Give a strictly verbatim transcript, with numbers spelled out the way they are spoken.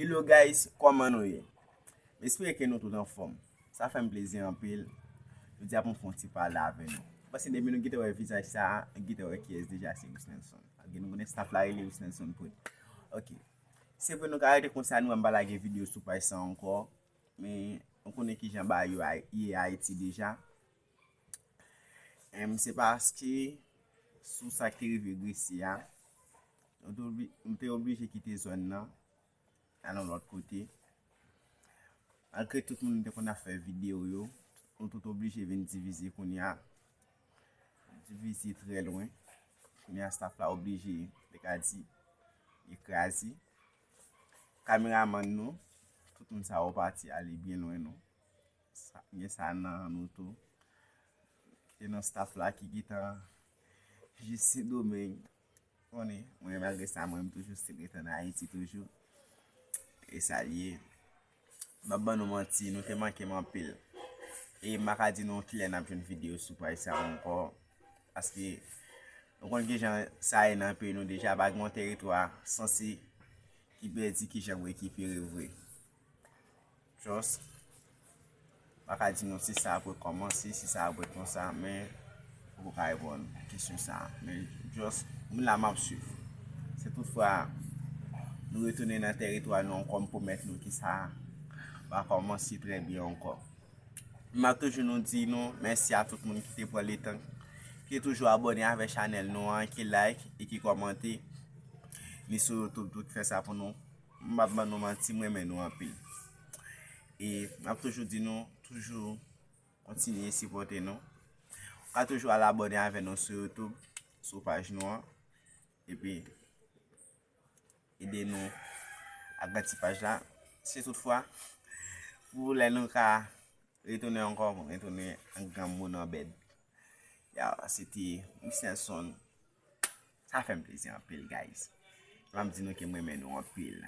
Hello guys, kòman nou ye? M espere ke nou tout anfòm. Sa fè m plezi anpil. Jodi a pou m fè yon ti pale avè nou. Paske depi nou gentan wè vizaj sa a, nou gentan wè kiyès deja, se Wisnelson. Ok, nou konnen staff la rele Wisnelson Prod. Ok. Se vre nou ka rete konsa, nou wè m pa lage videyo sou paj sa ankò. Men nou konnen kijan bagay yo ye Ayiti deja. Em, se paske sou sa ki te rive Gresi a, nou te obli-, nou te oblije kite zòn nan, al yon lòt kote. Malgre tout moun te konn ap fè videyo yo, nou tout oblije vin divize kounye a. Divize trè lwen. Kounye a staff la oblije, te ka di, li kraze. Kameramann nou, tout moun sa yo pati ale byen lwen nou. Sa, gen sa nan nou tou. Ki te nan staff la, ki gentan jis Sendomeng. Konnen, mwen malgre sa, mwen m toujou still rete ann Ayiti toujou. E sa l ye. M ap ban nou manti, nou te manke m anpil. E m pa ka di nou kilè n ap jwenn videyo sou paj sa ankò. Paske nou konn kijan sa ye nan peyi nou deja, pa gen yon teritwa sanse ki pèdi kijan pou rekipere vre. Just, m pa ka di nou si sa ap rekòmanse, si sa ap ret konsa, men m poko ka reponn kesyon sa a. Men just, m la, m ap swiv. Si toutfwa nou retounen nan teritwa nou ankò, m pwomèt nou ke sa va kòmanse trè byen ankò. M ap toujou nou di nou mèsi a tout moun ki te pran letan, ki toujou abòne avè chanèl nou an, ki like e ki kòmante. Ni sou YouTube tou ki fè sa pou nou. M p ap ban nou manti, m renmen nou anpil. E m ap toujou di nou, toujou kontinye sipòte nou. Ou ka toujou al abòne avè nou sou YouTube, sou paj nou an. Epi, ede nou agrandi paj la. Si toutfwa, pou lè nou ka retounen ankò, retounen an granmoun an bèd. Ya, se te Wisnelson. Sa fè m plezi anpil, guys. M ap di nou ke m renmen nou anpil.